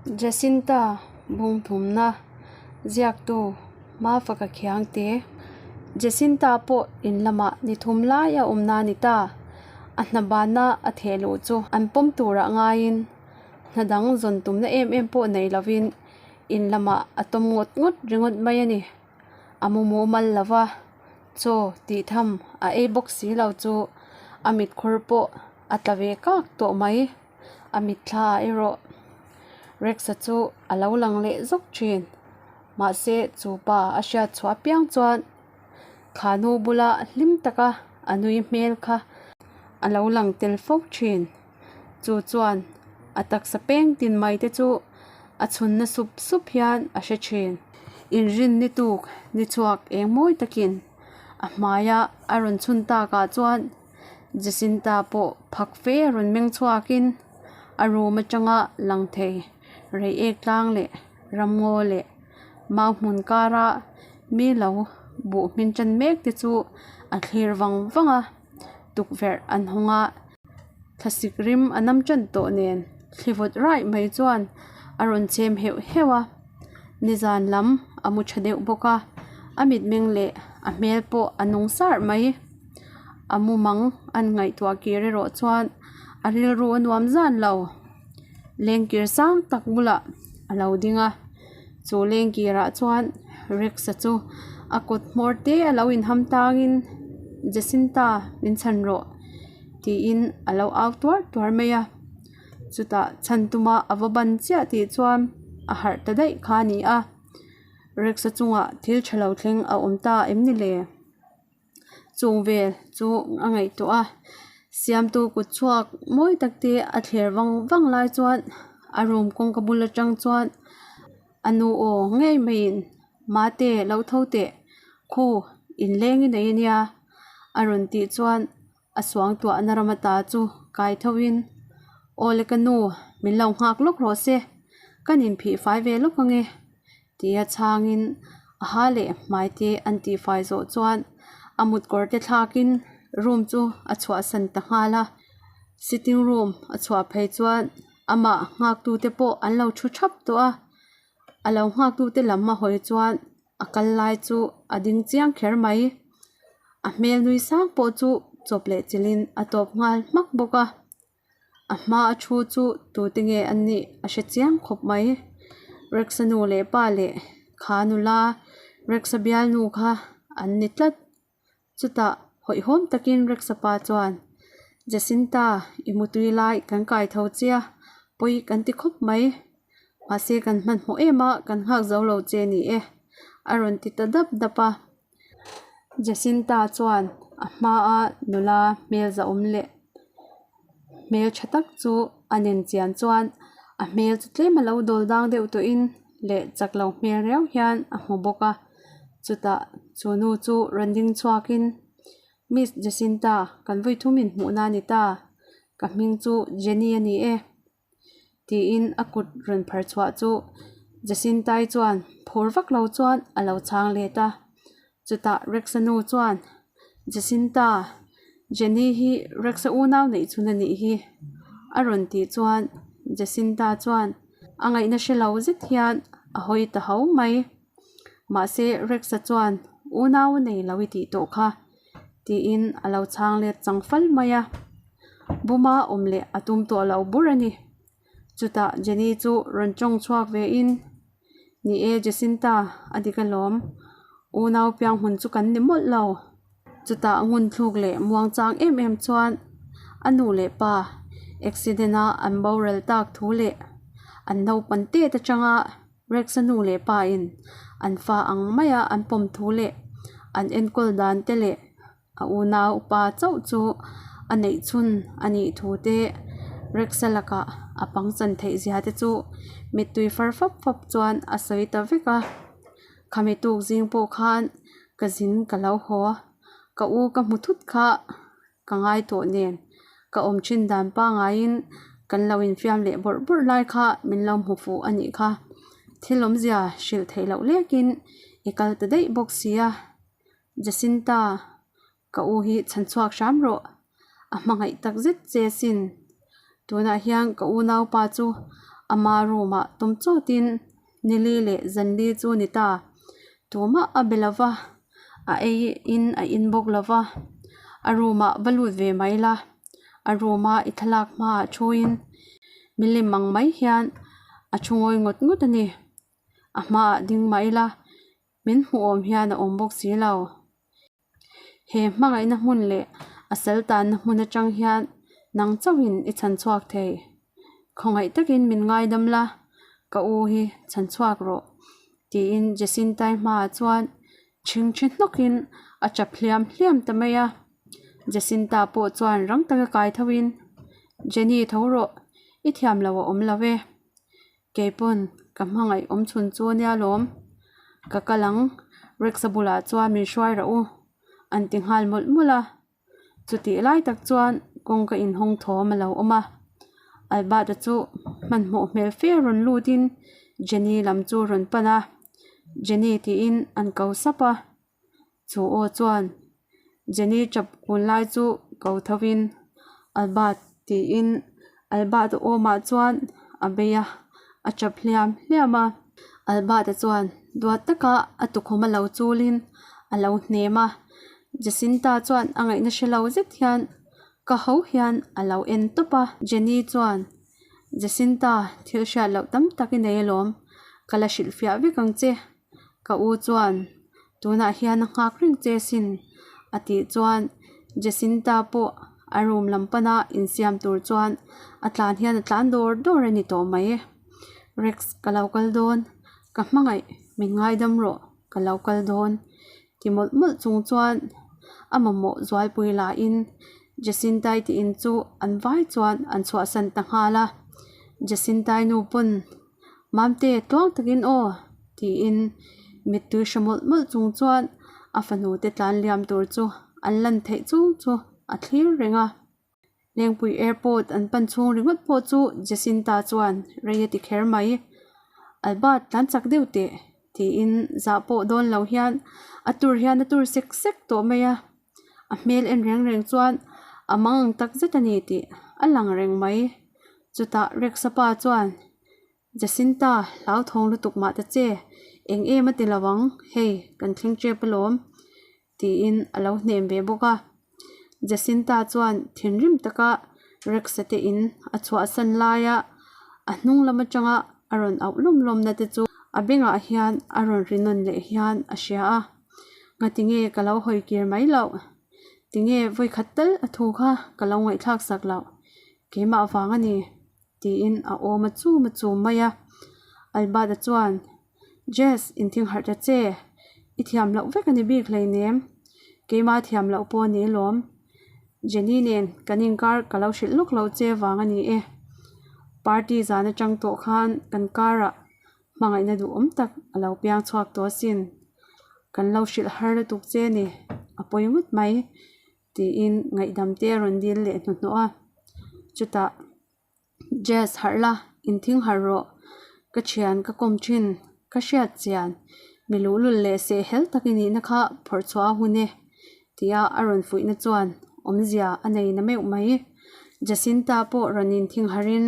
Jacinta Bungthumna ziaktu Mafaka Khiangte Jacinta pawh in lamah ni thum lai a awmna a ni ta. A hna banna a theh luh chu an pawm turah ngaiin hna dang zawn tumna em em pawh nei lovin in lamah a tawm ngawt ngawt ringawt mai a ni. A mu mumal lo va, chaw tih tham a ei bawk si lo chu a mitkhur pawh a tla ve kak tawh mai. A mitthla ah erawh Rex-a chu a lo lang leh zawk thin. Mahse chu pa a hriat chhuah apiang chuan khanu bula hlim taka a nui hmel kha a lo lang tel fo thin. Chu chuan a taksa peng tin mai te chu a chhunna sup sup hian a hre thin. Inrinni tuk ni chhuak eng mawi takin a hmaia a rawn chhun takah chuan Jacinta pawh phak fe a rawn meng chhuakin a room atanga lang thei reiek tlang leh ramngaw leh mau hmun kara mi lo buh hmin tan mek te chu a thlir vang vang a tukverh an hawng a thlasik rim a nam tan tawh nen thli vawt raih mai chuan a rawn chhem heuh heuh a nizan lam a mu tha deuh bawk a a mitmeng leh a hmel pawh a nung sarh mai. A mumang an ngaihtuah kir erawh chuan a rilru a nuam zan lo. Lengkir sang tak bulah a lo ding a, chu lengkirah chuan Rex-a chu a kut hmawr te a lo inham tangin Jacinta min chhan rawh tiin a lo au tuar tuar mai a. Chutah chhan tuma a va ban chiah tih chuan a harh ta daih kha a ni a, Rex-a chungah thil tha lo thleng a awm ta em ni le? Chung vel chu a ngaihtuah a, siamtu kut chhuak mawi tak te a thler vang vang lai chuan a room kawngka bul atang chuan a nu aw ngei maiin mate lo tho teh khu inleng i nei ania a rawn tih chuan a suangtuahna ram ata chu kai tho in aw le ka nu min lo nghak lawk rawh se kan inphih fai ve lawk ange tia chhangin a ha leh hmai te an tih fai zawh chuan a mut kawr te thlakin room chu a chhuahsan ta nghal a sitting room a chhuah phei chuan amah nghak tu te pawh an lo thu thap tawh a a lo nghak tu te lam a hawi chuan a kal lai chu a ding chiang kher mai a hmel nui sang pawh chu chawp leh chilhin a tawp nghal hmak bawk a. A hma a thu chu tute nge an nih a hre chiang khawp mai. Rex-a nu leh pa leh kha nula Rex-a bialnu kha an ni tlat. Chutah hawihhawm takin Rex-a pa chuan, Jacinta, i mutui lai kan kai tho che a, pawi kan ti khawp mai. Mahse kan hmanhmawh em a, kan nghak zo lo che ni e, a rawn ti ta dap dap a. Jacinta chuan a hmaa nula hmel zahawm leh hmel tha tak chu a nen chian chuan a hmel chu tlem a lo dawl dang deuh tawhin leh chak lo hmel riau hian a hmu bawk a chutah chu nu chu rawn ding chhuakin Miss Jacinta kan vawi thum inhmuhna a ni ta ka hming chu Jenny a ni e. Tiin a kut rawn phar chhuah chu Jacinta-i chuan phur vak lo chuan a lo chhang let a. Chutah Rex-a nu chuan, Jacinta, Jenny hi Rex-a unau neih chhun a nih hi a rawn tih chuan Jacinta chuan a ngaihna hre lo zet hian a hawi ta ho mai. Mahse Rex-a chuan unau a nei lo i tih tawh kha. Tiin a lo chhang let chang fal mai a, buma awm leh a tum tawh lo bur a ni. Chutah Jenny chu rawn tawng chhuak ve in, Ni e Jacinta, a dik alawm, unau piang hmun chu kan ni mawlh lo. Chutah ngun thluk leh muang chang em em chuan a nu leh pa accident a an boral tak thu leh an naupang tet atanga Rex-a nu leh pa in an fa ang maia an pawm thu leh an enkawl dan te leh a unau pa chauh chu a neih chhun a nih thu te Rex-a lakah a pang chan theih zia te chu mittui far fap fap chuan a sawi ta vek a. Khami tuk zing pawh khan ka zin ka lo haw ka u ka hmu thut kha. Ka ngai tawh nen ka awm thin dan pangaiin kan lo infiam leh bawrh bawrh lai kha min lo hmu fuh a nih kha. Thil awmzia hrilh theih loh lekin i kal ta daih bawk sia. Jacinta, ka u hi chhan chhuak hram rawh. A hmangaih tak zet che sin. Tunah hian ka unaupa chu Ama room ah tum chawtin nili leh zanli chu ni ta. Tumah a be lova, a ei in a in bawk lova, a room ah va lut ve mai la, a room a i thlalak hmaah thuin milim ang mai hian a thu ngawi ngawt ngawt a ni. A hmaah ding mah ila min hmuh awm hian a awm bawk si lo. He hmangaihna hmun leh a sal tanna hmun atang hian nang chauhin i chhan chhuak thei. Khawngaih takin min ngaidam la, ka u hi chhan chhuak rawh, tiin Jacintai hmaah chuan chhingchhi hnawkin a chap hliam hliam ta mai a. Jacinta pawh chuan rang taka kai thoin, Jenny tho rawh, i thiam lo a awm lo e. Kei pawn ka hmangaih awm chhun chu ania lawm. Ka kal ang, Rex-a bulah chuan min hruai rah u, an ti nghal mawlh mawlh a. Chutih lai tak chuan kawngka inhawng thawm a lo awm a. Albert-a chu hmanhmawh hmel fe rawn lutin Jenny lam chu rawn pan a, Jenny tiin an ko sap a. Chu aw chuan Jenny tap kun lai chu ko tho in Albert tiin Albert a awmah chuan a bei a, a tap hliam hliam a. Albert a chuan duat taka a tukhum a lo chulin a lo hnem a, Jacinta chuan a ngaihna hre lo zet hian ka ho hian a lo en tawp a. Jenny chuan Jacinta thil hriat loh tam tak i nei alawm, ka la hrilhfiah vek ang che. Ka u chuan tunah hian a nghak reng che sin a tih chuan Jacinta pawh a room lam pana insiam tur chuan a tlan hian a tlan dawr dawr a ni tawh mai. Rex ka lo kal dawn ka hmangaih min ngaidam rawh ka lo kal dawn ti mawlh mawlh chung chuan a mamawh zualpui lahin Jacintai tih in chu an vai chuan an chhuahsan ta nghal a Jacintai nu pawn. Mamte tluang takin aw tiin mittui hre mawlh mawlh chung chuan a fanu te tlan liam tur chu an lan theih chung chu a thlir reng a. Lengpui airport an pan chhung ringawt pawh chu Jacinta chuan rei a ti kher mai. Albert tlan chak deuh teh tiin zah pawh dawn lo hian a tur hian a tur sek sek tawh mai a. A hmel en reng reng chuan a mang ang tak zet a ni tih a lang reng mai. Chutah Rex-a pa chuan Jacinta hlauthawng lutuk mah ta che, eng em a ti lo ang, hei kan thleng tep alawm tiin a lo hnem ve bawk a. Jacinta chuan thinrim taka Rex-a te in a chhuahsan laia a hnung lam atanga a rawn auh lawm lawmna te chu a bengah hian a rawn ri nawn leh hian a hria a. Ngatinge ka lo hawi kir mai loh? Tinge vawikhat tal a thu kha ka lo ngaihthlak sak loh? Keimah vang a ni, tiin a awm a chum a chum mai a. Albert-a chuan, Jess, inthing harh ta che. I thiam loh vek a ni bik hleinem. Keimah thiam loh pawh a ni alawm. Jenny nen kan inkar ka lo hrilh lawk loh che vang a ni e. Party zan atang tawh khan kan karah Hmangaihna duhawm tak a lo piang chhuak tawh asin. Kan lo hrilh har lutuk che ni, a pawi ngawt mai, tiin ngaihdam te a rawn dil leh hnuhnawh a. Chutah, Jazz harh la, inthing harh rawh, ka thian ka kawm thin, ka hriat chian, mi luhlul leh seh hel tak i nihna kha phawrh chhuah a hun e, tia a rawn fuihna chuan awmzia a nei na meuh mai. Jacinta pawh rawn inthing harhin,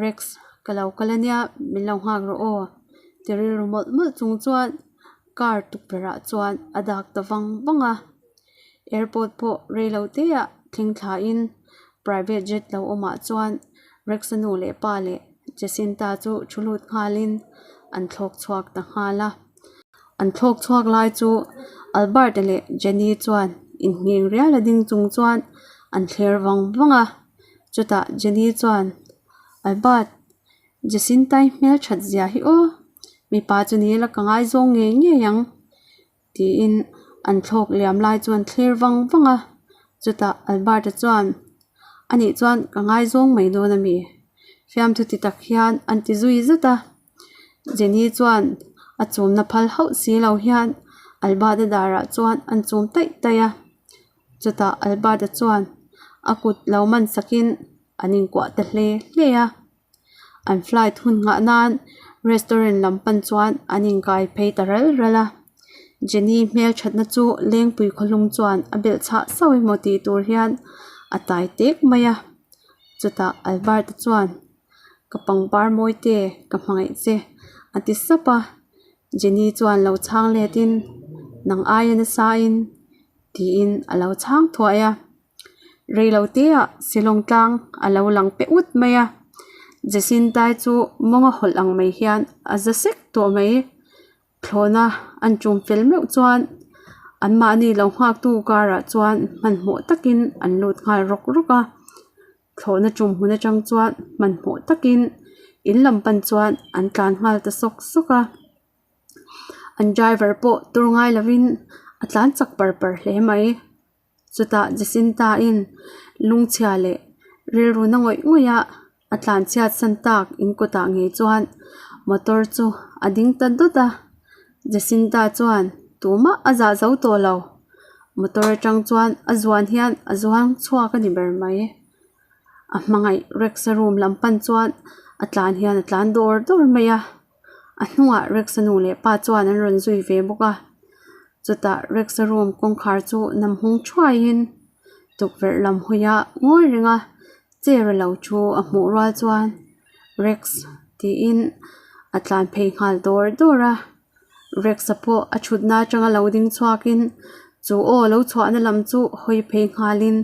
Rex, ka lo kal ania, min lo nghak rawh aw, ti rilru mawlh mawlh chung chuan car tukverh ah chuan a dak ta vang vang a. Airport pawh rei lo te ah thleng thla in private jet lo awm ah chuan Rex a nu leh pa leh Jacinta chu thu lut nghal in an thlawk chhuak ta nghal a. An thlawk chhuak lai chu Albert a leh Jenny chuan inhming rial a ding chung chuan an thler vang vang a. Chutah Jenny chuan, Albert, Jacinta-i hmel that zia hi aw, mipa chu ni la ka ngaizawng ngei ngei ang, tiin an thlawk liam lai chu an thlir vang vang a. Chutah Albert-a chuan, Anih chuan ka ngaizawng mai dawn a mi? Fiamthu ti tak hian an ti zui zet a. Jenny chuan a chumna phal hauh si lo hian Albert-a darah chuan an chum taih taih a. Chutah Albert-a chuan a kut lo man sakin an inkuah ta hle hle a. An flight hun nghah nan restaurant lam pan chuan an inkai phei ta ral ral a. Jenny hmel thatna chu Lengpui khawlung chuan a belh chhah sauh emaw tih tur hian a tai tek mai a. Chutah Albert-a chuan. Ka pangpar mawi te, ka hmangaih che, a ti sap a. Jenny chuan lo chhang letin, Nang aia nasain, tiin a lo chhang thuai a. Rei lo teah Shillong tlang a lo lang pe ut mai a. Jacintai chu mawnga hawlh ang mai hian a za sek tawh mai. Thlawhna an tum fel meuh chuan anmahni lo nghaktu karah chuan hmanhmawh takin an lut nghal rawk rawk a. Thlawhna tum hmun atang chuan hmanhmawh takin in lam pan chuan an tlan nghal ta sawk sawk a. An driver pawh tur ngai lovin a tlan chak par par hle mai. Chutah Jacinta-in lungchhia leh rilru na ngawih ngawih a, a tlanchhiat san tak in kawtah ngei chuan motor chu a ding ta dawt a. Jacinta chuan tumah a zah zo tawh lo. Motor atang chuan a zuan hian a zuang chhuak a ni ber mai. A hmangaih Rex-a room lam pan chuan a tlan hian a tlan dawr dawr mai a. A hnungah Rex-a nu leh pa chuan an rawn zui ve bawk a. Chutah Rex-a room kawngkhar chu nam hung thuaiin tukverh lam hawiah ngawi reng a, chair a lo thu a hmuh rual chuan Rex tiin a tlan phei nghal dawr dawr a. Rex-a pawh a thutna atanga lo ding chhuakin chu aw lo chhuahna lam chu hawi phei nghalin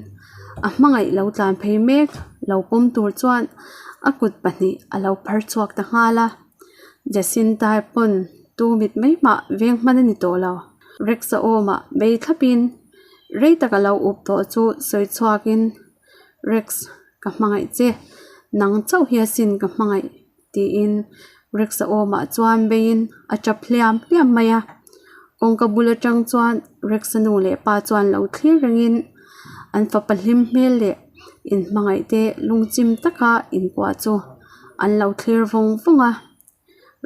a hmangaih lo tlan phei mek lo pawm tur chuan a kut pahnih a lo phar chhuak ta nghal a. Jacinta pawn tu mit mai mah veng hman a ni tawh lo. Rex-a awmah bei thlapin rei tak a lo up tawh chu sawi chhuakin Rex ka hmangaih che nang chauh hi asin ka hmangaih tiin Rex-a awmah chuan beiin a tap hliam hliam mai a. Kawngka bul atang chuan Rex-a nu leh pa chuan lo thlir rengin an fapa hlim hmel leh inhmangaih te lungchim taka inkuah chu an lo thlir vawng vawng a.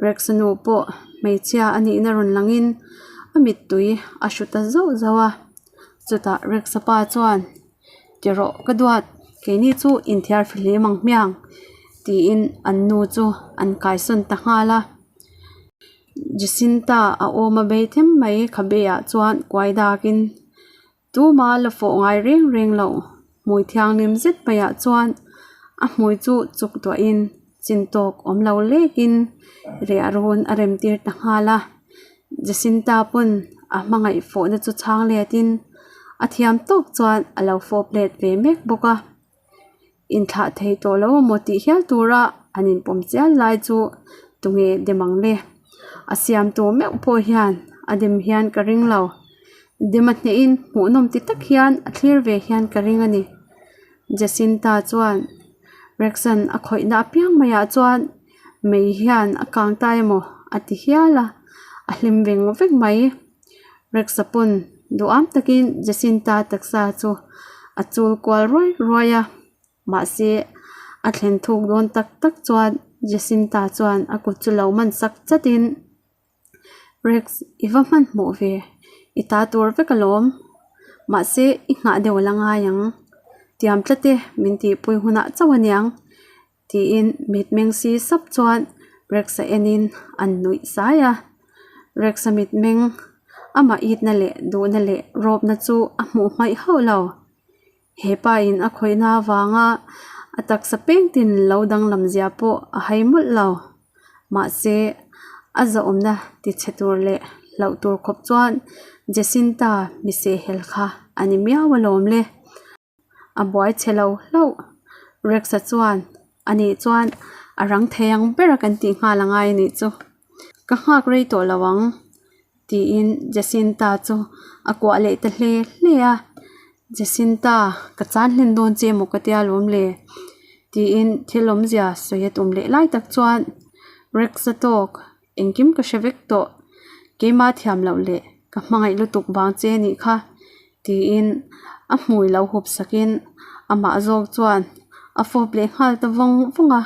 Rex-a nu pawh hmeichhia a nihna rawn langin a mittui a hru ta zauh zauh a. Chutah Rex-a pa chuan Ti rawh ka duat, keini chu inthiar fihlim ang hmiang tiin an nu chu an kaisawn ta nghal a. Jacinta a awm a bei them mai khabe ah chuan kuai dakin tuma la fawh ngai reng reng loh hmui thianghlim zet maiah chuan a hmui chu chuk duahin chin tawk awm lo lekin riah rawn a rem tir ta nghal a. Jacinta pawn a hmangaih fawhna chu chhang letin a thiam tawk chuan a lo fawp let ve mek bawk a. Inthlah thei tawh lo amaw tih hial tura an inpawm chial lai chu tunge dem ang le? A siamtu meuh pawh hian a dem hian ka ring lo. Dem a hnehin hmuhnawm ti tak hian a thlir ve hian ka ring a ni. Jacinta chuan Rexan a khawihna apiang maiah chuan mei hian a kang ta emaw a ti hial a, a hlim veng vek mai. Rex-a pawn duham takin Jacinta taksa chu a chul kual ruai ruai a, mahse a thlen thuk dawn tak tak chuan Jacinta chuan a kut chu lo man sak chatin Rex i va hmanhmawh ve, i ta tur vek alawm, mahse i nghah deuh a la ngai ang, tiam tlat e min tihpui hunah chauh aniang. Tiin mitmeng si sap chuan Rex-a enin an nuih sai a. Rex-a mitmeng amah itna leh duhna leh rawpna chu a hmuh hmaih hauh lo. He pa in a khawihna avanga a taksa pengtin lo danglam zia pawh a hai mawlh lo. Mahse, a zahawmna tichhe tur leh hlauh tur khawp chuan Jacinta misehhel kha a ni miau alawm le. A buai chhe lo hlauh. Rex-a chuan ani chuan a rang thei ang ber a kan tih nghal angai anih chu. Ka nghak rei tawh lo ang tiin Jacinta chu a kuah leh ta hle hle a. Jacinta ka chan hlen dawn che emaw ka tia lawm le tiin thil awmzia sawi a tum leh lai tak chuan Rex-a tawk Engkim ka hre vek tawh, keimah thiam loh leh ka hmangaih lutuk vang che anih kha tiin a hmui lo hup sakin amah zawk chuan a fawp leh nghal ta vawng vawng a.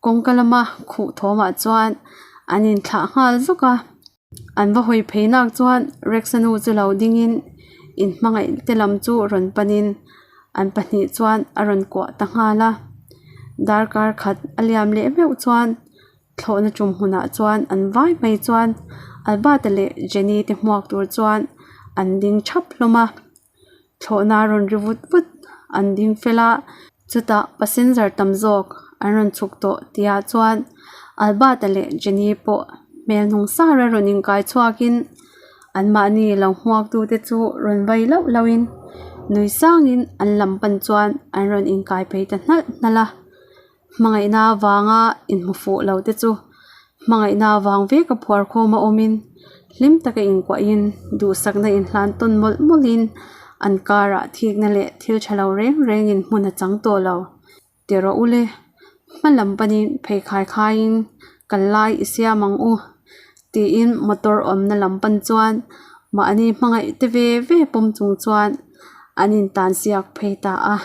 Kawngka lama khuh thawmah chuan an inthlah nghal zawk a, an va hawi phei nak chuan Rex-a nu chu lo dingin inhmangaih te lam chu rawn panin an pahnih chuan a rawn kuah ta nghal a. Darkar khat a liam leh meuh chuan. Thlawhna tum hmunah chuan an vai mai chuan Albert-a leh Jenny te hmuak tur chuan an ding thap hlawm a. Thlawhna a rawn ri vut vut an ding fel a, chutah passenger tam zawk an rawn chhuk tawh tihah chuan Albert-a leh Jenny pawh hmel hnung sara rawn inkai chhuakin anmahni lo hmuaktute chu rawn vai lauh lauhin nui sangin an lam pan chuan an rawn inkai phei ta hnalh hnalh a. Hmangaihna avanga inhmu fuh lo te chu hmangaihna avang vek a phuar khawm a awmin hlim taka inkuahin duhsakna inhlan tawn mawlh mawlhin an karah thikna leh thil tha lo reng rengin hmun a chang tawh lo. Ti rawh u le, hma lam panin pheikhai khaiin kal lai i siam ang u tiin motor awmna lam pan chuan mahni hmangaih te ve ve pawm chung chuan an intan siak phei ta a.